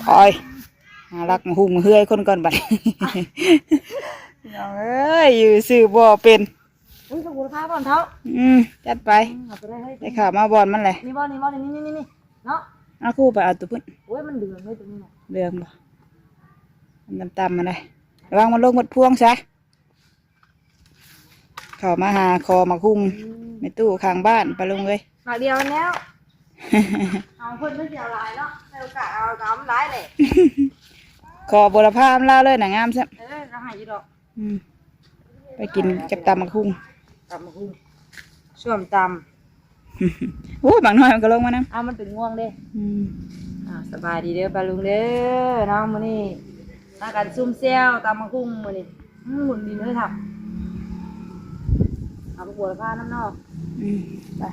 ໂອ້ຍ ຫາລັກມາຫຸ່ງມາເຮືອໃຫ້ຄົນກ່ອນບັດ ພີ່ນ້ອງເອີຍ ຢູ່ຊື່ບໍ່ເປັນ. ອຸ້ຍ ຂອບຄຸນພາກ່ອນເຖົ້າ. ອືມ ຈັດໄປ. ອືມ ເອົາໄປເລີຍ ໄດ້ເຂົ້າມາບ່ອນມັນແຫຼະ. ນີ້ບໍ່ ນີ້ບໍ່ ນີ້ ນີ້ ນີ້ ນີ້ເນາະ. ເອົາຄູໄປເອົາຕົວພຸ້ນ. ໂອ້ຍ ມັນເດືອງເດ້ຕົວນີ້ນະ. ເດືອງບໍ່? ມັນຕ່ຳໆ ມັນໄດ໋. ລະວັງມັນລົງໝົດພວງຊະ. ເຂົ້າມາຫາຂໍໝາກຫຸ່ງ ອືມ ແມ່ຕູ້ຂ້າງບ້ານ ປາລຸງເອີຍ. ໝາກດຽວແລ້ວ ເອົາເພິ່ນ ເພິ່ນຊິເອົາຫຼາຍເນາະ ໃຫ້ໂອກາດເອົາ ກໍເອົາຫຼາຍແຫຼະ. ຂໍບົວລະພານຳລາວເລີຍນະ ງາມຊ້ຳ. ເອີ ລາວໃຫ້ຢູ່ດອກ. ອືມ ໄປກິນກັບຕຳໝາກຫຸ່ງ ຕຳໝາກຫຸ່ງ ສົ້ມຕຳ. ໂອ້ຍ ບັກນ້ອຍມັນກໍລົງມານຳ. ອ້າວ ມັນເປັນງວງເດ້. ອືມ ອ່າ ສະບາຍດີເດີປ້າລຸງເດີເນາະ. ມື້ນີ້ພາກັນຊຸມແຊວຕຳໝາກຫຸ່ງມື້ນີ້. ອືມ ໝຸ່ນດິນເລີຍເຖົ້າ. ເອົາບັກບົວລະພານຳເນາະ. ອືມ ໄປ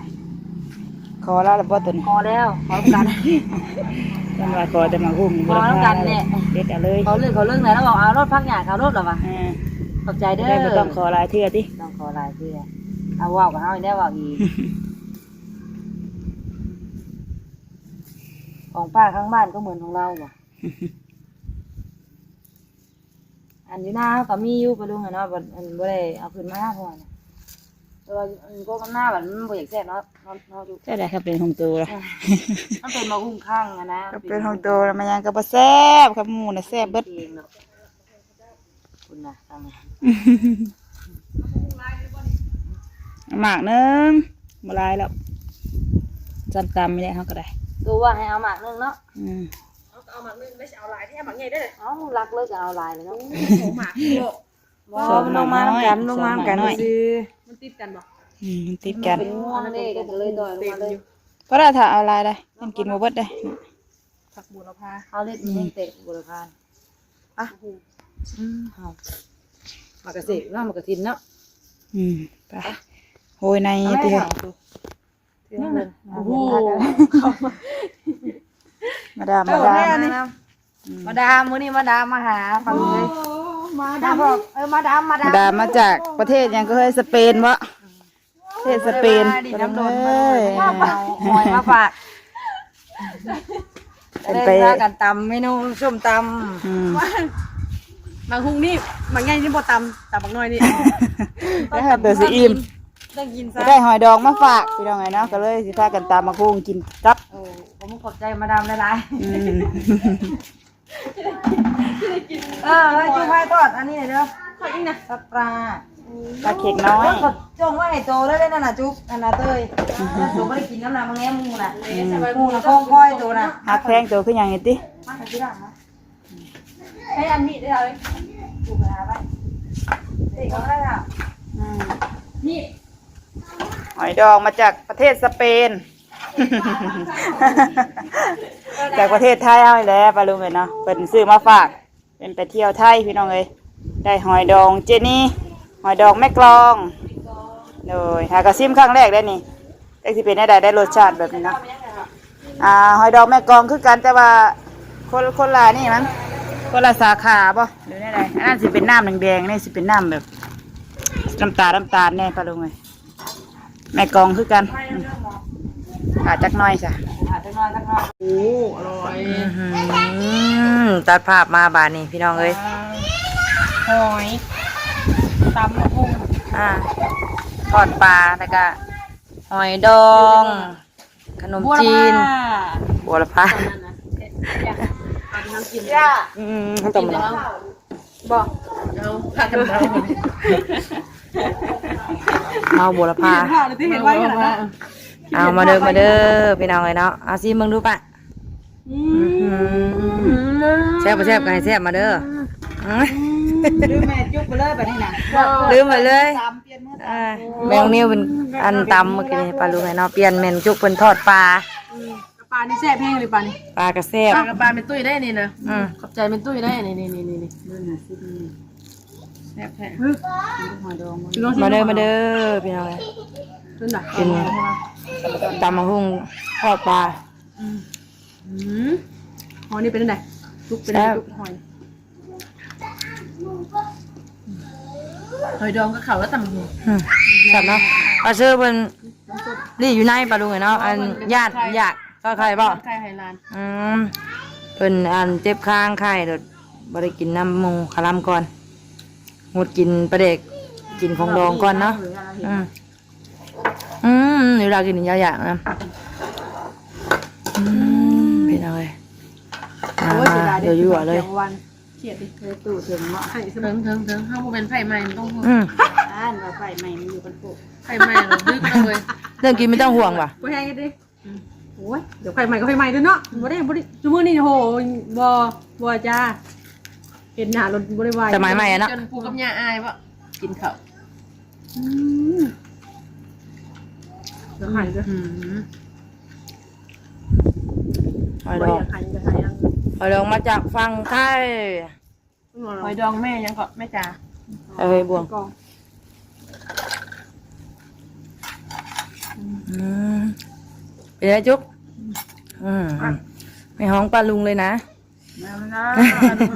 ຂໍລາວແລ້ວບໍ່ຕົວນີ້? ຂໍແລ້ວ ຂໍນຳກັນ. ເພິ່ນວ່າຂໍແຕ່ໝາກຫຸ່ງ ຂໍນຳກັນແຫຼະ. ເດັດເອົາເລີຍ ຂໍເລີຍ ຂໍເລີຍ. ແລ້ວບອກເອົາໂລດ ຜັກຫຍ້າເອົາໂລດລະວ່າ. ເອີ ຂອບໃຈເດີ. ບໍ່ຕ້ອງຂໍຫຼາຍເທື່ອຕິ? ຕ້ອງຂໍຫຼາຍເທື່ອ. ເອົາເວົ້າກັບເຮົາແລ້ວເວົ້າອີກ. ຂອງປ້າຂ້າງບ້ານກໍເໝືອນຂອງລາວບໍ່? ອັນຢູ່ນາເຮົາກໍມີຢູ່ ປ້າລຸງ ຫັ້ນເນາະ. ບັດ ອັນ ບໍ່ໄດ້ເອົາຂຶ້ນມາ ເພາະວ່າ ແຕ່ວ່າ ອັນ ກົກນຳນາບັດມັນບໍ່ຢາກແຊບເນາະ ເນາະ ເນາະ. ຈັ່ງໃດກໍເປັນຂອງໂຕລະ. ອ່າ ມັນເປັນໝາກຫຸ່ງຄັງຫັ້ນນະ. ກໍເປັນຂອງໂຕລະ ມັນຫຍັງກໍບໍ່ແຊບ ຄຳໝູ່ນະແຊບເບິດ. ເກັ່ງເນາະ. ພຸ້ນນະ ທາງນັ້ນ ໝາກໜຶ່ງ ບໍ່ຫຼາຍດອກ. ຊ້ຳຕຳນີ້ແຫຼະ ເຮົາກໍໄດ້. ໂຕວ່າໃຫ້ເອົາໝາກໜຶ່ງເນາະ. ອືມ ເອົາ ກໍເອົາໝາກໜຶ່ງ ແລ້ວຊິເອົາຫຼາຍແທ້ ໝາກໃຫຍ່ເດີ້. ເອົ້າ ຫຼັກເລີຍກໍເອົາຫຼາຍແລ້ວເນາະ. ໂອ້ ໝາກເຍາະ. ບໍ່ ມັນລົງມານຳກັນ ລົງມານຳກັນຊື່. ມັນຕິດກັນບໍ່? ອືມ ມັນຕິດກັນ ເປັນງວງເດ້ ກໍເລີຍຕ່ອຍລົງມາເລີຍ. ພໍລະ ຖ້າເອົາຫຼາຍໄດ໋ ມັນກິນບໍ່ເບິດເດ້. ຜັກບົວລະພາ ເຮົາເລັດມີແຮງແຕກບົວລະພາ. ອ່ະ ອືມ ເຮົາ ໝາກກະເສກເນາະ ໝາກກະທິນເນາະ. ອືມ ໄປ ໂຮຍໃນຕິ. ໂອ້ໂຫ ມາດາມ ມາດາມ ມາດາມ ມື້ນີ້ມາດາມມາຫາຟັງເລີຍ. ໂອ້ ມາດາມ ເອີ ມາດາມ ມາດາມ ມາຈາກປະເທດຫຍັງກໍເຮີ້ຍ ສະເປນບໍ່? ເທດສະເປນ ດີນຳດົນ ເອີ ເອົາຫອຍມາຝາກ. ເປັນໄປ ໄດ້ພາກັນຕຳເມນູສົ້ມຕຳ. ອືມ ໝາກຫຸ່ງນີ້ ໝາກໃຫຍ່ນີ້ບໍ່ຕຳ ຕຳໝາກນ້ອຍນີ້ ແລ້ວໂຕຊິອີ່ມ. ຕ້ອງກິນຊະ ໄດ້ຫອຍດອງມາຝາກພີ່ນ້ອງເອີຍເນາະ ກໍເລີຍຊິພາກັນຕຳໝາກຫຸ່ງກິນກັບ. ໂອ້ ຂອບໃຈມາດາມຫຼາຍໆ. ອືມ ເອີ ຈຸໄຟທອດອັນນີ້ເດີ ທອດອີ່ຫຍັງນະ ທອດປາ ປາເຄັງນ້ອຍ. ໂອ້ຍ ເຂົາຈົ່ງໄວ້ໃຫ້ໂຕເລີຍນັ້ນນະ ຈຸ ອັນນະເຕີຍ. ໂຕບໍ່ໄດ້ກິນນຳນະ ມາແງມໝູ່ນະ. ອືມ ໝູ່ນະ ຂອງຂ້ອຍໂຕນະ ຮັກແພງໂຕຄືຫຍັງນີ້ຕິ. ມາໃຫ້ທີຫຼັງນະ ໃຫ້ອັນນີ້ເດີ ເອົາໄປ ປູກໄປຫາໄປ ເຕະກໍໄດ້ລະ. ອືມ ນີ້ ຫອຍດອງມາຈາກປະເທດສະເປນ ຈາກປະເທດໄທເຮົານີ້ແຫຼະ ປ້າລຸງເອີຍເນາະ. ເພິ່ນຊື້ມາຝາກ ເພິ່ນໄປທ່ຽວໄທພີ່ນ້ອງເອີຍ. ໄດ້ຫອຍດອງເຈນີ ຫອຍດອງແມ່ກລອງ. ໂດຍ ຫາກະຊິມຄັ້ງແລກໄດ໋ນີ້ ຈັກຊິເປັນແນວໃດ ໄດ້ລົດຊາດແບບນີ້ເນາະ. ອ່າ ຫອຍດອງແມ່ກອງຄືກັນ ແຕ່ວ່າຄົນ ຄົນລະນີ້ມັນ ຄົນລະສາຂາບໍ່ ຫຼືແນວໃດ. ອັນນັ້ນຊິເປັນນ້ຳແດງໆ ນີ້ຊິເປັນນ້ຳແບບນ້ຳຕານ ນ້ຳຕານແດ່ ປ້າລຸງເອີຍ. ແມ່ກອງຄືກັນ ອືມ ຖ້າຈັກໜ້ອຍຊະ ຖ້າຈັກໜ້ອຍ ຈັກໜ້ອຍ. ໂອ້ ອະລ່ອຍ. ອືຫື ຕັດພາບມາບາດນີ້ພີ່ນ້ອງເອີຍ ຫອຍ ຕຳບັກຫຸ່ງ ອ່າ ທອດປາ ແລ້ວກະຫອຍດອງ ຂະໜົມຈີນ ບົວລະພາ ບົວລະພາ ຕອນນັ້ນນະ ຕອນທີ່ເຮົາກິນ ອືມ ເຮົາຕ້ອງມາ ບໍ່ ເຮົາພາກັນເມົາ ເມົາບົວລະພາ ເຫັນວ່າທີ່ເຫັນໄວ້ຂະໜາດນັ້ນ. ເອົາ ມາເດີ ມາເດີ ພີ່ນ້ອງເອີຍເນາະ. ເອົາ ຊີມເບິ່ງດູປະ. ອືມ ແຊບບໍ່ແຊບກໍໃຫ້ແຊບ ມາເດີ. ອືມ ລືມແມ່ຈຸກໄປເລີຍບາດນີ້ນະ ລືມໄປເລີຍ. ແມ່ນ້ອງນິວເປັນອັນຕຳມື້ກີ້ນີ້ ປ້າລຸງໃຫ້ເນາະ ປ່ຽນແມ່ນຈຸກເພິ່ນທອດປາ. ອືມ ປານີ້ແຊບແຮງເລີຍ ປານີ້ ປາກໍແຊບ ປາກັບປາແມ່ຕຸ້ຍໄດ໋ນີ້ນະ. ອືມ ຂອບໃຈແມ່ຕຸ້ຍໄດ໋ ນີ້ໆໆໆ ແຊບແທ້. ຫອຍດອງ ມາເດີ ມາເດີ ພີ່ນ້ອງເອີຍ ກິນຕຳບັກຫຸ່ງທອດປາ. ອືມ ຫອຍນີ້ເປັນຈັ່ງໃດ ສຸກເປັນຈັ່ງໃດ ສຸກຫອຍ ຫອຍດອງກັບເຂົ້າແລ້ວຕຳບັກຫຸ່ງ. ອືມ ແຊບເນາະ ປາເຊີເພິ່ນ ນີ້ຢູ່ໃນ ປ້າລຸງເອີຍເນາະ. ອັນ ຢ້ານ ຢາກ ເຂົ້າໄຂ່ບໍ່ ໄຂ່ໃຫ້ຫຼານ. ອືມ ເພິ່ນອັນເຈັບຄາງໄຂ້ໂດດ ບໍ່ໄດ້ກິນນຳໝູ່ຄະລຳກ່ອນ ງົດກິນປາແດກ ກິນຂອງດອງກ່ອນເນາະ. ອືມ ອືມ ເວລາກິນຢາກໆນະ. ອືມ ເປັນຫຍັງເອີຍ ມາ ໂອ້ຍ ມາ ເສຍດາຍເດ້ ເດີ ຢູ່ວ່າເລີຍ ຂຽດດິ ເອີ ຕູ້ເຖິງເນາະ ໃຫ້ ເຖິງ ເຖິງ ເຖິງ ເຮົາບໍ່ແມ່ນໄຟໄໝ້ ມັນຕ້ອງ ອືມ ອ່ານວ່າໄຟໄໝ້ມັນຢູ່ກັນໂພດ ໄຟໄໝ້ລະດຶກເນາະເວີຍ ເລື່ອງກິນບໍ່ຕ້ອງຫ່ວງວ່າ ບໍ່ແຮງເດ້. ອືມ ໂອ້ຍ ດຽວໄຟໄໝ້ກໍໄຟໄໝ້ເດີເນາະ ບໍ່ໄດ້ ບໍ່ໄດ້ ຊຸມື້ນີ້ໂຫ ບໍ່ ບໍ່ຈ້າ ເຫັນໜ້າລົດບໍ່ໄດ້ໄຫວ ສະໄໝໃໝ່ອະເນາະ ຈົນປູກັບຍ່າອາຍບໍ່ກິນເຂົ້າ. ອືມ ດຽວໃຫ້ເດີ ອືມ ຫອຍດອງ ບໍ່ຢາກໃຫ້ ຢາກໃຫ້ອັນ ຫອຍດອງມາຈາກຝັ່ງໄທ. ຫອຍດອງແມ່ຫຍັງເກາະ ແມ່ຈາ ເອີຍ ບ່ວງ ອືມ ເປັນໄງຈຸກ? ອືມ ແມ່ຮ້ອງປ້າລຸງເລີຍນະ ມາເດີ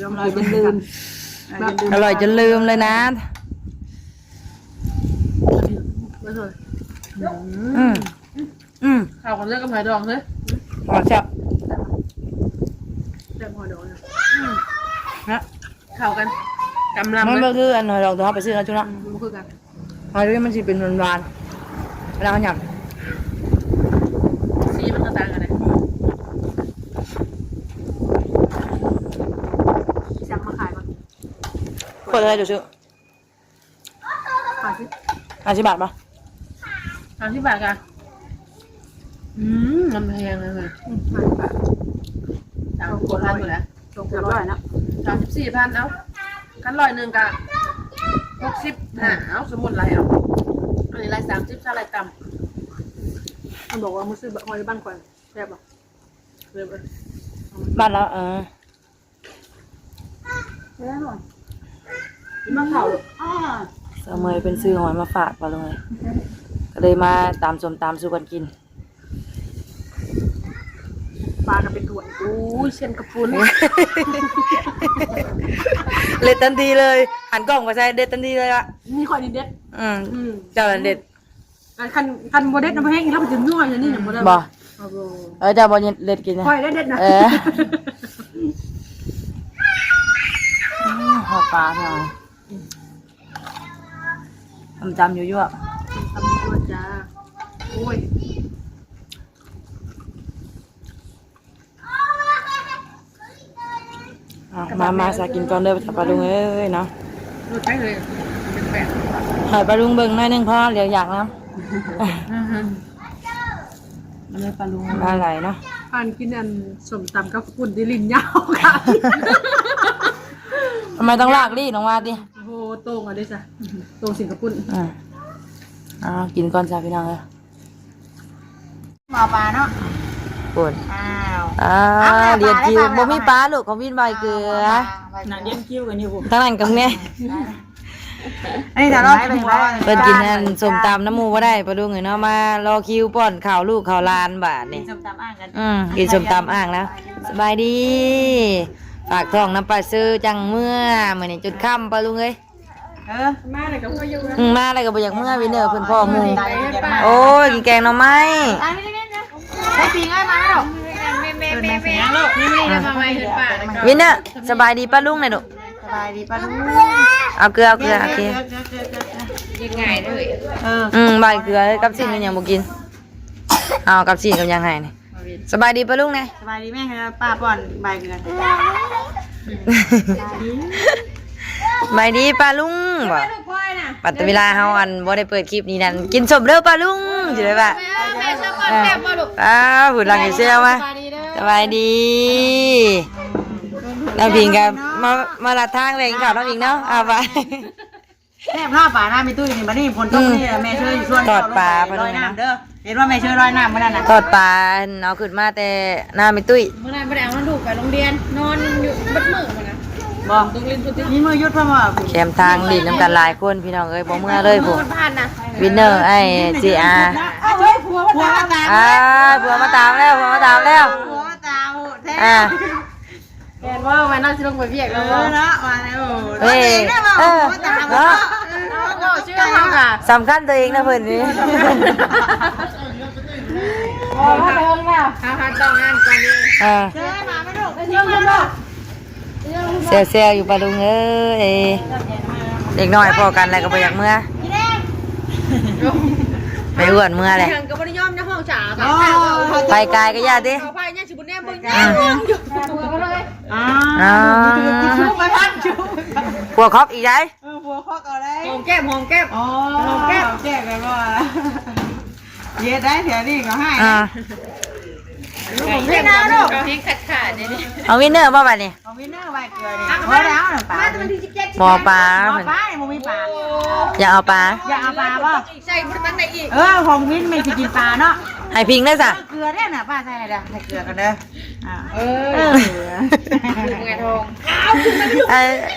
ມາເດີ ອະລ່ອຍຈົນລືມ ອະລ່ອຍຈົນລືມເລີຍນະ ອືມ ອືມ ເຂົ້າກັນເລີຍກັບຫອຍດອງເລີຍ ຫອຍແຊບ ແຊບຫອຍດອງນະ ອືມ ນະ ເຂົ້າກັນ ກຳລຳ ມັນບໍ່ຄືອັນຫອຍດອງທີ່ເຮົາໄປຊື້ເນາະຈຸເນາະ ອືມ ບໍ່ຄືກັນ ຫອຍດອງມັນຊິເປັນຫວານໆ ເວລາເຮົາຫຍັບ ສີມັນກໍຕ່າງກັນເດ້ ຊິສັ່ງມາຂາຍບໍ່? ເປີດເທົ່າໃດດູຊິ? ຫ້າສິບ ຫ້າສິບບາດບໍ່? ຫ້າສິບບາດກະ ອືມ ມັນແພງເລີຍ ອືມ ຫ້າສິບບາດ ສາມສິບກວ່າພັນພຸ້ນແຫຼະ ສອງຮ້ອຍເນາະ ສາມສິບສີ່ພັນ ເອົາ ຄັນຮ້ອຍໜຶ່ງກະຫົກສິບຫ້າ ເອົາ ສົມມຸດຫຼາຍເອົາ ອັນນີ້ຫຼາຍສາມສິບ ຖ້າຫຼາຍຕ່ຳ ມັນບອກວ່າມື້ຊື້ຫອຍຢູ່ບ້ານຂ້ອຍແຊບບໍ່? ເລີຍບໍ່? ບ້ານລາວ ເອີ ມາເຂົ້າ ສາວເມຍເພິ່ນຊື້ຫອຍມາຝາກວ່າເລີຍ ກໍເລີຍມາຕຳສົ້ມຕຳສູ່ກັນກິນ ປາກໍເປັນຖ້ວຍ ໂອ້ຍ ເຊັ່ນກະປຸ້ນ ເດັດທັນທີເລີຍ ຫັນກ້ອງໄປໃສ່ເດັດທັນທີເລີຍລະ ມີຂ້ອຍນີ້ເດັດ ອືມ ອືມ ເຈົ້ານັ້ນເດັດ ຄັນ ຄັນບໍ່ເດັດນຳແພງອີກແລ້ວມັນຈະນົວຢູ່ນີ້ນະ ອືມ ບໍ່ໄດ້ບໍ່ ບໍ່ ເອີ ເຈົ້າບໍ່ເດັດກິນນະ ຂ້ອຍໄດ້ເດັດນະ ເອີ ຫອມປາເນາະ ອືມ ຫອມຈຳຢູ່ຢູ່ ຕຳຢູ່ຢູ່ຈ້າ ໂອ້ຍ. ເອົາ ມາ ມາ ສາກິນກ່ອນເດີ ປ້າລຸງເອີຍເນາະ ເອີ ໄປເລີຍ ແປກໆ ໃຫ້ປ້າລຸງເບິ່ງໜ້ອຍໜຶ່ງ ເພາະວ່າຢາກນຳ ມາເລີຍປ້າລຸງ ມາຫຼາຍເນາະ ປານກິນອັນສົ້ມຕຳກັບປຸ້ນທີ່ຫຼິ້ນຍາວ ທຳໄມຕ້ອງລາກລີ້ນອອກມາຕິ ໂອ້ໂຫ ໂຕ່ງອັນນີ້ຊະ ໂຕ່ງຊິງກະປຸ້ນ ອືມ ເອົາ ກິນກ່ອນຊະພີ່ນ້ອງເອີຍ. ບໍ່ປາເນາະ ພຸ້ນ ອ້າວ ອ່າ ອ້າວ ລຽນຄິວ ແມ່ປາ ບໍ່ມີປາລູກ ຂອງວິນໃບເກືອ ນັ່ງລຽນຄິວກັນຢູ່ ທາງນັ້ນກໍແມ່ ອັນນີ້ຖ້າລອກິນ ເພິ່ນກິນອັນສົ້ມຕຳນຳໝູ່ບໍ່ໄດ້ ປ້າລຸງເອີຍເນາະ ມາລໍຄິວປ້ອນເຂົ້າລູກເຂົ້າຫຼານບາດນີ້ ກິນສົ້ມຕຳອ່າງກັນ ອືມ ກິນສົ້ມຕຳອ່າງແລ້ວ ສະບາຍດີ ຝາກທ້ອງນຳປ້າເຊີ ຈັ່ງເມືອ ມື້ນີ້ຈົນຄ່ຳ ປ້າລຸງເອີຍ. ເອີ ມາແລ້ວກໍບໍ່ຢູ່ນະ ອືມ ມາແລ້ວກໍບໍ່ຢາກເມືອ ວິນເນີເພິ່ນພໍ້ໝູ່ ໂອ້ຍ ກິນແກງໜໍ່ໄມ້ ໃຊ້ປີງເອີຍ ມາແລ້ວ ແມ່ໆໆໆ ນີ້ມາໃໝ່ຂຶ້ນປ່າ ວິນເນີ ສະບາຍດີປ້າລຸງແດ່ລູກ ສະບາຍດີປ້າລຸງ ເອົາເກືອ ເອົາເກືອ ໂອເຄ ກິນງ່າຍເດີ ເອີ ອືມ ໃບເກືອກັບຊີ້ນຍັງບໍ່ກິນ ເອົາກັບຊີ້ນກັບຫຍັງໃຫ້ນີ້ ສະບາຍດີປ້າລຸງແດ່ ສະບາຍດີແມ່ ປ້າປ້ອນໃບເກືອ ສະບາຍດີປ້າລຸງບໍ ບັດເວລາເຮົາອັນບໍ່ໄດ້ເປີດຄລິບນີ້ນັ້ນ ກິນສົ້ມເດີປ້າລຸງ ຊິໄດ້ວ່າ ເອີ ແມ່ເຊີກ່ອນ ແຊບບໍ່ລູກ ອ້າວ ຜູ້ຫຼັງແຊວມາ ສະບາຍດີເດີ ສະບາຍດີ ນ້ອງພິງກໍມາ ມາລັດທາງແລະກິນເຂົ້າ ນ້ອງພິງເນາະ ອ້າວ ໄປ ແຊບເນາະ ປາໜ້າແມ່ຕຸ້ຍນີ້ ບັດນີ້ຝົນຕົກ ອືມ ນີ້ແມ່ເຊີຢູ່ສວນ ທອດປາ ເຂົາລົງໄປລອຍນ້ຳເດີ ເຫັນວ່າແມ່ເຊີລອຍນ້ຳມື້ນັ້ນນະ ທອດປາ ເອົາຂຶ້ນມາແຕ່ໜ້າແມ່ຕຸ້ຍ ມື້ນັ້ນບໍ່ໄດ້ເອົາລູກໄປໂຮງຮຽນ ນອນຢູ່ເບິດມື້ມື້ນະ ບໍ່ ຕົກຫຼິ້ນພຸ້ນຕິ ມີມື້ຢຸດພ້ອມບໍ່ ແຄມທາງຫຼິ້ນນຳກັນຫຼາຍຄົນ ພີ່ນ້ອງເອີຍ ບໍ່ເມືອເລີຍພຸ້ນ ວິນເນີ ອ້າຍເຈອາ ເອົາເຮີ້ຍ ຜົວມາຕາມ ອ້າຍ ຜົວມາຕາມແລ້ວ ຜົວມາຕາມແລ້ວ ຜົວມາຕາມແທ້ ອ່າ ແມ່ນບໍ່ ວ່ານ້ອງຊິລົງໄປວຽກແລ້ວບໍ່ ເອີ ເນາະ ວ່າແລ້ວ ເອີ ເອີ ເນາະ ເວົ້າຊື່ເຮົາກະສຳຄັນຕົວເອງນະເພິ່ນນີ້ ໂອ້ຍ ເຮົາ ເຮົາ ເຮົາຕ້ອງອ່ານກ່ອນນີ້ ເອີ ເຊື່ອມາໄໝລູກ? ເຊື່ອມາບໍ່? ແຊວໆຢູ່ປາລຸງເອີຍ ເດັກນ້ອຍພໍ້ກັນແລ້ວກໍບໍ່ຢາກເມືອ ໄປອວດເມືອແຫຼະ ຍັງກໍບໍ່ໄດ້ຍອມໃນຫ້ອງສາ ໂອ້ຍ ໄປກາຍກໍຢ່າຕິ ເອົາໄປຍັງຊິບໍ່ແນມເບິ່ງ ອ່າ ຍັງຢູ່ ອ່າ ອ່າ ຜົວຄອກອີກໃດ ເອີ ຜົວຄອກເອົາໄດ ຫອມແກ້ມ ຫອມແກ້ມ ອໍ ຫອມແກ້ມ ຫອມແກ້ມແມ່ນບໍ່? ເຮັດໄດ້ແຖວນີ້ກໍໃຫ້ ອ່າ ຫອມແກ້ມ ເຂົາແຮງຂາດໆ ເດ້ນີ້ ເອົາວິນເນີບໍ່ບັດນີ້? ເອົາວິນເນີໄວ້ເກືອນີ້ ບໍ່ໄດ້ເອົານ້ຳປາ ບໍ່ປາ ບໍ່ປາ ບໍ່ມີປາ ຢາກເອົາປາ ຢາກເອົາປາບໍ່? ໃສ່ບໍ່ໄດ້ຕັກໄດ້ອີກ ເອີ ຂອງວິນແມ່ນຊິກິນປາເນາະ ໃຫ້ພິງເດີຊະ ເກືອເດ້ນະ ປ້າໃສ່ໃຫ້ເດີ ໃຫ້ເກືອກັນເດີ ອ່າ ເອີ ເອີ ເອີ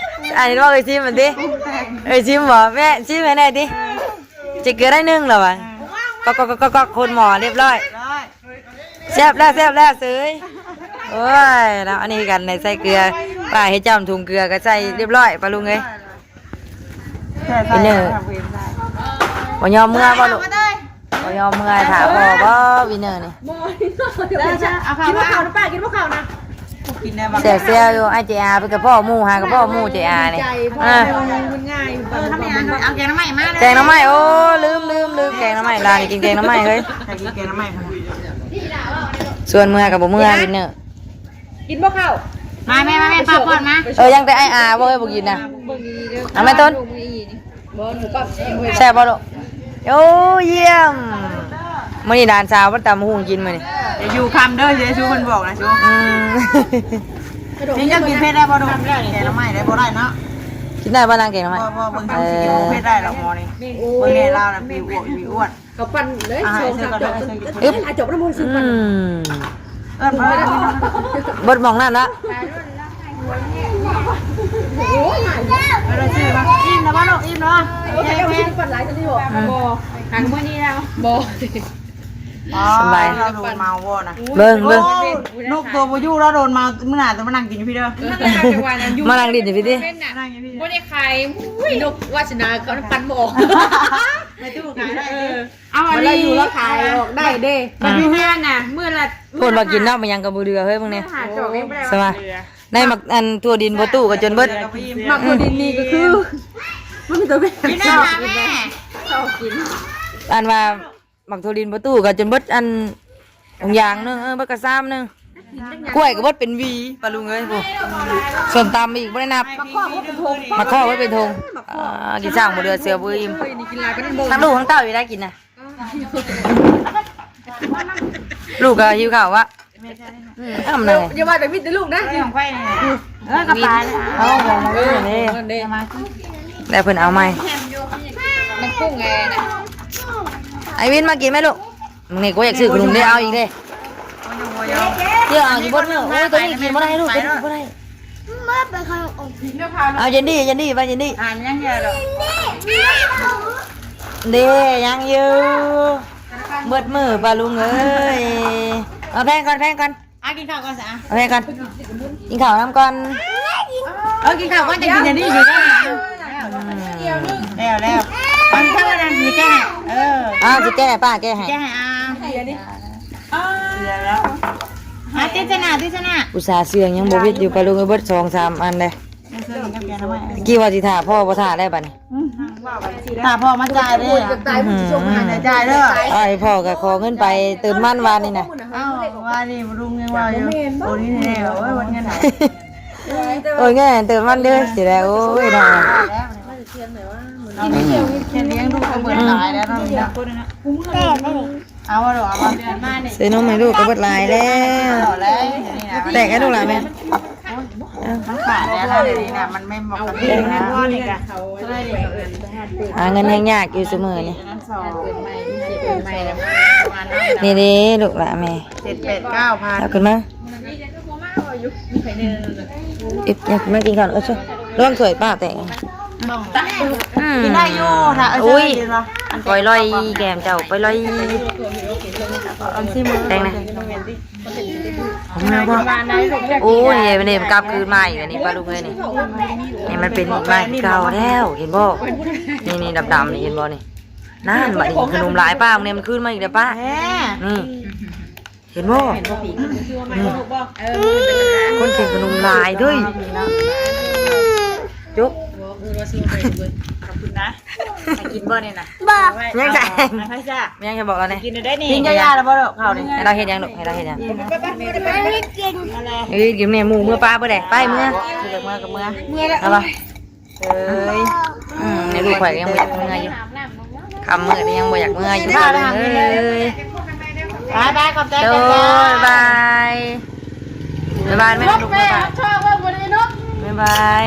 ອັນນີ້ເວົ້າເອີຍຊິມມັນຕິ ເອີຍຊິມບໍ່ ແມ່ຊິມໃຫ້ແດ່ຕິ ເອີ ຊິເກືອໄດ້ໜຶ່ງແລ້ວວະ ເອີ ກໍໆໆໆ ຄົນໝໍ້ຮຽບຮ້ອຍ ແຊບແລ້ວ ແຊບແລ້ວເສີຍ ໂອ້ຍເນາະ ອັນນີ້ຄືກັນ ໃສ່ເກືອ ປ້າເຮັດຈ້ຳຖົງເກືອກໍໃສ່ຮຽບຮ້ອຍ ປາລຸງເອີຍ ແຊບ ເປັນເນີ ບໍ່ຍອມເມືອບໍ່ລູກ? ບໍ່ຍອມເມືອ ຖ້າພໍ່ບໍ່ ວິນເນີນີ້ ບໍ່ ເອົາເຂົ້າ ກິນບໍ່ເຂົ້ານະ ປ້າກິນບໍ່ເຂົ້ານະ ກິນແດ່ບໍ່? ແຊວໆຢູ່ ອ້າຍເຈອາ ເພິ່ນກໍພໍ້ໝູ່ ຫາກໍພໍ້ໝູ່ ເຈອານີ້ ໃຈ ອ່າ ມັນງ່າຍ ເອີ ທຳແມ່ ເອົາແກງໜໍ່ໄມ້ມາເລີຍ ແກງໜໍ່ໄມ້ ໂອ້ ລືມໆໆ ແກງໜໍ່ໄມ່ ຫຼານກິນແກງໜໍ່ໄມ້ເຮີ້ຍ ໃຜກິນແກງໜໍ່ໄມ້ ຊວນເມືອກໍບໍ່ເມືອ ວິນເນີ ກິນບໍ່ເຂົ້າ? ມາແມ່ ມາແມ່ ປ້າປ້ອນມາ ເອີ ຍັງແຕ່ອ້າຍອາບໍ່ເອີຍ ບໍ່ກິນນະ ເອົາແມ່ຕົ້ນ ແຊບບໍ່ລູກ? ໂອ້ ຢ້ຽມ ມື້ນີ້ຫຼານສາວເພິ່ນຕຳຫຸ່ງກິນມື້ນີ້ ຢ່າຢູ່ຄ່ຳເດີ ຊິໄດ້ຊູເພິ່ນບອກນະຊູ ອືມ ນີ້ເຈົ້າກິນເຜັດໄດ້ບໍ່ລູກ? ແກງໜໍ່ໄມ້ໄດ້ບໍ່? ໄດ້ເນາະ ກິນໄດ້ບໍ່ນາງແກງໜໍ່ໄມ້? ບໍ່ ບໍ່ ເບິ່ງ ເອີ ຊິກິນເຜັດໄດ້ດອກໝໍນີ້ ໂອ້ຍ ເບິ່ງແນ່ລາວນະ ຜິວອວບ ຜິວອວບ ເອົາປັນເລີຍ ອ່າ ສອງສາມດອກ ອືມ ອືມ ເອີ ເບິດໝ່ອງນັ້ນລະ ໂອ້ຍ ໄປເລີຍ ອີ່ມແລ້ວບໍ່ລູກ? ອີ່ມແລ້ວບໍ່? ໂອເຄ ໂອເຄ ປັນຫຼາຍຊະຕິບໍ່? ອືມ ບໍ່ ຫາມື້ນີ້ແລ້ວ ບໍ່ ອໍ ສະບາຍ ລາວໂດນເມົາບໍ່ນະ? ເບິ່ງ ເບິ່ງ ໂອ້ຍ ນົກຕົວບໍ່ຢູ່ ລາວໂດນເມົາ ມື້ໜ້າຕ້ອງມານັ່ງກິນຢູ່ພີ້ເດີ ມານັ່ງຫຼິ້ນຢູ່ພີ້ຕິ ມານັ່ງຢູ່ພີ້ ບໍ່ໄດ້ຂາຍ ອຸ້ຍ ນົກວາສະໜາເຂົາປັ່ນບໍ່ອອກ ໄປຕູ້ຂາຍໄດ້ ເອີ ເອົາອັນນີ້ ເວລາຢູ່ລາວຂາຍອອກໄດ້ເດ້ ບັດຢູ່ເຮືອນນະ ມື້ລະ ເພິ່ນວ່າກິນເນາະ ມັນຫຍັງກໍບໍ່ເຫຼືອເຮີ້ຍ ເບິ່ງແນ່ ສະບາຍ ໃນໝາກ ອັນ ຖົ່ວດິນພໍ່ຕູ້ກໍຈົນເບິດ ໝາກຖົ່ວດິນນີ້ກໍຄື ມັນມີແຕ່ ກິນໄດ້ແມ່ ຊອບກິນ ອັນວ່າ ໝາກຖົ່ວດິນພໍ່ຕູ້ກໍຈົນເບິດ ອັນ ຖົງຢາງໜຶ່ງ ເອີ ເບິດກະຊາມໜຶ່ງ ກ້ວຍກໍເບິດເປັນຫວີ ປາລຸງເອີຍ ໂອ້ ສົ້ມຕຳອີກບໍ່ໄດ້ນັບ ໝາກຄອກເບິດເປັນຖົງ ໝາກຄອກເບິດເປັນຖົງ ອ່າ ກິນຊ່າງບໍ່ເຫຼືອເຊືອບໍ່ອີ່ມ ທັງລູກທັງເຕົ້າຢູ່ໄດ້ກິນນະ ລູກກໍຫິວເຂົ້າວະ ອືມ ເອົານະ ຢ່າວ່າແຕ່ມີແຕ່ລູກນະ ເອີ ຂອງຂ້ອຍນີ້ ເອີ ກະປາເລີຍ ເອົາຂອງເອີເດ້ ເອົາມາ ແລ້ວເພິ່ນເອົາໃໝ່ ມັນປຸ້ງໄງນະ ໄອວິນມາກິນໄໝລູກ? ມື້ນີ້ກູຢາກຊື້ຂະໜົມເດ້ ເອົາອີກເດ້ ດຽວເອົາຢູ່ເບິດມື້ ໂອ້ຍ ໂຕນີ້ກິນບໍ່ໄດ້ລູກ ໂຕນີ້ກິນບໍ່ໄດ້ ເອົາເຢັນດີ ເຢັນດີ ໄປເຢັນດີ ອ່ານຍັງເຍອະດອກ ເດ້ ຍັງຢູ່ ເບິດມື້ປາລຸງເອີຍ ເອົາແພງກ່ອນ ແພງກ່ອນ ອ່ະ ກິນເຂົ້າກ່ອນຊະ ເອົາແພງກ່ອນ ກິນເຂົ້ານຳກ່ອນ ເອີ ກິນເຂົ້າກ່ອນ ຈັ່ງກິນເຢັນດີ ຢູ່ໄດ້ ອືມ ແລ້ວ ແລ້ວ ມັນເທົ່ານັ້ນ ຊິແກ້ໃຫ້ ເອີ ອ້າວ ຊິແກ້ໃຫ້ ປ້າແກ້ໃຫ້ ແກ້ໃຫ້ ອ່າ ອ່າ ຕິດຊະນະ ຕິດຊະນະ ອຸດສ່າເຊື່ອງຍັງບໍ່ວິດຢູ່ ປາລຸງເອີຍ ເບິດສອງສາມອັນເດ້ ຕະກີ້ວ່າຊິຖ້າພໍ່ບໍ່ຖ້າແລ້ວບັດນີ້ ອືມ ຖ້າພໍ່ມາຈ່າຍເດ້ ຕາຍ ອືມ ຊິສົ່ງໃຫ້ ຈ່າຍເດີ ອ້າຍພໍ່ກໍຂໍເງິນໄປເຕີມມັນວານນີ້ນະ ເອົ້າ ວານນີ້ລຸງຍັງວ່າຢູ່ ໂອນເງິນໃຫ້ແດ່ ໂອ້ຍ ໂອນເງິນໃຫ້ ໂອນເງິນໃຫ້ເຕີມມັນເດີ ຊິໄດ້ ໂອ້ຍ ເນາະ ຂຽນລ້ຽງລູກກໍເບິດຫຼາຍແລ້ວເນາະ ເອົາ ເອົາ ເອົາ ຊື້ນົມໃຫ້ລູກກໍເບິດຫຼາຍແລ້ວ ແຕກໃຫ້ລູກຫຼານແມ່ ມັນຂາດແລ້ວນະ ດຽວນີ້ນະ ມັນແມ່ນບໍ່ກະຕິນະ ນີ້ກະ ຫາເງິນແຮງຍາກຢູ່ຊຸມື້ນີ້ ນີ້ເດ້ລູກຫຼານແມ່ ເຈັດແປດເກົ້າພັນ ເອົາຂຶ້ນມາ ອິບ ເອົາຂຶ້ນມາກິນກ່ອນ ເອີ ລອງຖ້ວຍປ້າແຕກ ອືມ ກິນໄດ້ຢູ່ ຖ້າ ໂອ້ຍ ເອີ ປອຍລອຍ ແກ້ມເຈົ້າ ປອຍລອຍ ແຕງນະ ຂອງແມ່ບໍ່ ໂອ້ຍ ມື້ນີ້ກັບຄືນມາອີກ ອັນນີ້ປ້າລຸງເອີຍ ນີ້ ນີ້ມັນເປັນອີກ ມາຄືເກົ່າແລ້ວ ເຫັນບໍ່ ນີ້ໆ ດຳໆ ນີ້ ເຫັນບໍ່ນີ້ ນັ້ນ ບັດນີ້ຂະໜົມຫຼາຍປ້າ ມື້ນີ້ມັນຄືນມາອີກແລ້ວປ້າ ແທ້ ນີ້ ເຫັນບໍ່? ເຫັນບໍ່? ເອີ ຄົນກິນຂະໜົມຫຼາຍເດີ້. ຈົກ ຂອບຄຸນນະ. ໃຫ້ກິນບໍ່ນີ້ນະ? ບໍ່. ຍັງຈະ ໃຫ້ໃຜຊະ? ຍັງຈະບອກລາວແດ່. ກິນໄດ້ນີ້. ກິນຢາໆແລ້ວບໍ່ລູກ? ເຂົ້ານີ້ ໃຫ້ລາວເຮັດຫຍັງລູກ? ໃຫ້ລາວເຮັດຫຍັງ? ເອີ ກິນແມ່ໝູເມືອປາເບີດໃດ. ໄປເມືອ. ເມືອກໍເມືອ ເມືອແລ້ວ. ເອົາບໍ່? ເອີຍ ອືມ ໃນລູກຂ້ອຍກໍຍັງບໍ່ຢາກເມືອຢູ່ ຄ່ຳມືດນີ້ຍັງບໍ່ຢາກເມືອຢູ່. ເອີຍ ບາຍບາຍ ຂອບໃຈ ໂດຍ ບາຍບາຍ ບາຍບາຍແມ່ລູກ ບາຍບາຍ ຊອບເບິ່ງບໍ່ໄດ້ນົກ ບາຍບາຍ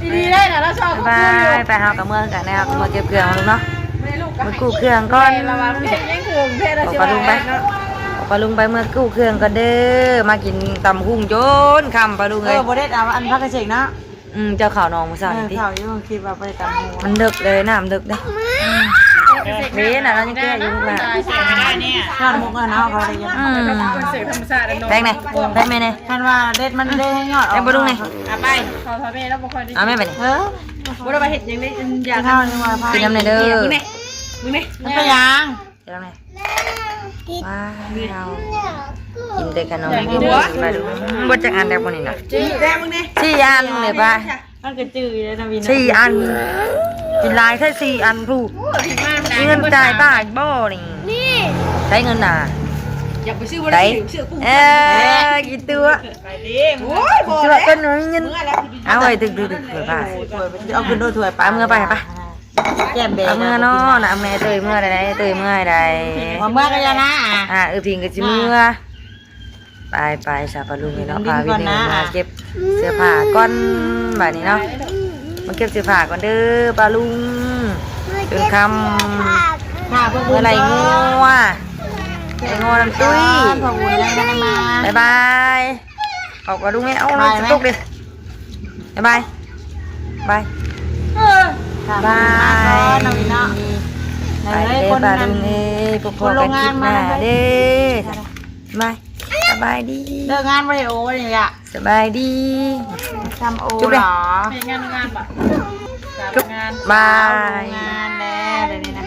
ອີ່ດີໄດ້ນະ ລາວຊອບ ບາຍບາຍ. ໄປ ເຮົາກໍເມືອຄືກັນ ເຮົາກໍເມືອເກັບເຄື່ອງລູກເນາະ ເມືອກູ້ເຄື່ອງກ່ອນ. ປາລຸງໄປ ປາລຸງໄປເມືອກູ້ເຄື່ອງກ່ອນເດີ້ ມາກິນຕຳຫຸ່ງຈົນຄ່ຳ ປາລຸງເອີຍ. ເອີ ບໍ່ໄດ້ເອົາອັນຜັກກະເສກເນາະ. ອືມ ເຈົ້າເຂົ້າໜອງມື້ເຊົ້ານີ້ຕິ? ເອີ ເຂົ້າຢູ່ ຄິດວ່າບໍ່ໄດ້ຕຳຫຸ່ງ. ມັນເດິກເລີຍ ນ້ຳເດິກເດ້. ອືມ ເດ້ນະ ລາວຍັງແກ້ຢູ່ ເມື່ອວານ ທອດໝົກເນາະ ເຂົາໄດ້. ອືມ ແປ້ງແດ່ ແປ້ງແມ່ແດ່. ຄັນວ່າເດັດມັນໄດ້ໃຫ້ຍອດອອກ ແປ້ງບໍ່ລຸງແດ່. ເອົາໄປ ເຂົາ ເຂົາແມ່ລາວບໍ່ຄ່ອຍໄດ້ ເອົາແມ່ໄປນີ້. ເອີ ບໍ່ໄດ້ວ່າເຮັດຫຍັງໄດ້ ຢາກ ກິນນຳແດ່ເດີ້. ມຶງແດ່ ມຶງແດ່ ມັນເປັນຫຍັງ? ເຈົ້າແມ່ ວ້າວ ກິນແຕ່ຂະໜົມ ກິນແຕ່ຂະໜົມ ບໍ່ຈັກອັນແລ້ວບໍ່ນີ້ນະ. ແຕ່ມຶງນີ້ ສີ່ອັນເລີຍປ້າ ມັນກໍຈື່ຢູ່ເດ້ນະວິນ ສີ່ອັນ ກິນຫຼາຍແທ້ສີ່ອັນພຸ້ນ. ໂອ້ຍ ມີເງິນຈ່າຍປ້າອີກບໍ່ນີ້? ນີ້ ໃຊ້ເງິນນະ ຢາກໄປຊື້ບໍ່ໄດ້ ຊື້ກຸ້ງ ເອີ ກິນຕົວະ ໄປເດ້. ໂອ້ຍ ບໍ່ ກິນຕົວະ ແລ້ວ ເພິ່ນມີເງິນ ເອົາໄວ້ ດຶກໆ ຖ້ວຍປ້າ ເອົາຂຶ້ນໂດດ ຖ້ວຍປ້າ ເມືອໄປ ໄປ. ແກ້ມແບ ເອົາເມືອເນາະ ນະແມ່. ເຕີຍເມືອໃດ ເຕີຍເມືອໃດ ບໍ່ເມືອກໍຢ່ານະ. ອ່າ ເອີ ພິງກໍຊິເມືອ. ໄປໆ ຊະ ປາລຸງເອີຍເນາະ ພາວິນເອີຍເມືອເກັບເສື້ອຜ້າກ່ອນ ບາດນີ້ເນາະ. ມາເກັບເສື້ອຜ້າກ່ອນເດີ້ ປາລຸງ ຈົນຄ່ຳ ເມື່ອໄລ່ງົວ ໄລ່ງົວນຳຕຸ້ຍ. ບາຍບາຍ ອອກວ່າລຸງແມ່ ເອົາ ໄປ ລົງ ໄປ ຈະຕົກເດ້. ບາຍບາຍ ບາຍ ເອີ ບາຍ ມາກ່ອນເນາະ ໄປເດີ ປາລຸງເອີຍ ພົບພໍ້ກັນຄລິບໜ້າເດີ. ບາຍ ສະບາຍດີ ເລີກງານບໍ່ໄດ້ໂອນີ້ລະ ສະບາຍດີ. ຈຳໂອ ຈຸບເດ້ ເຮັດງານໂຮງງານບໍ່? ຈຸບ ງານ ບາຍ ໂຮງງານແລ້ວ ດຽວນີ້ນະ.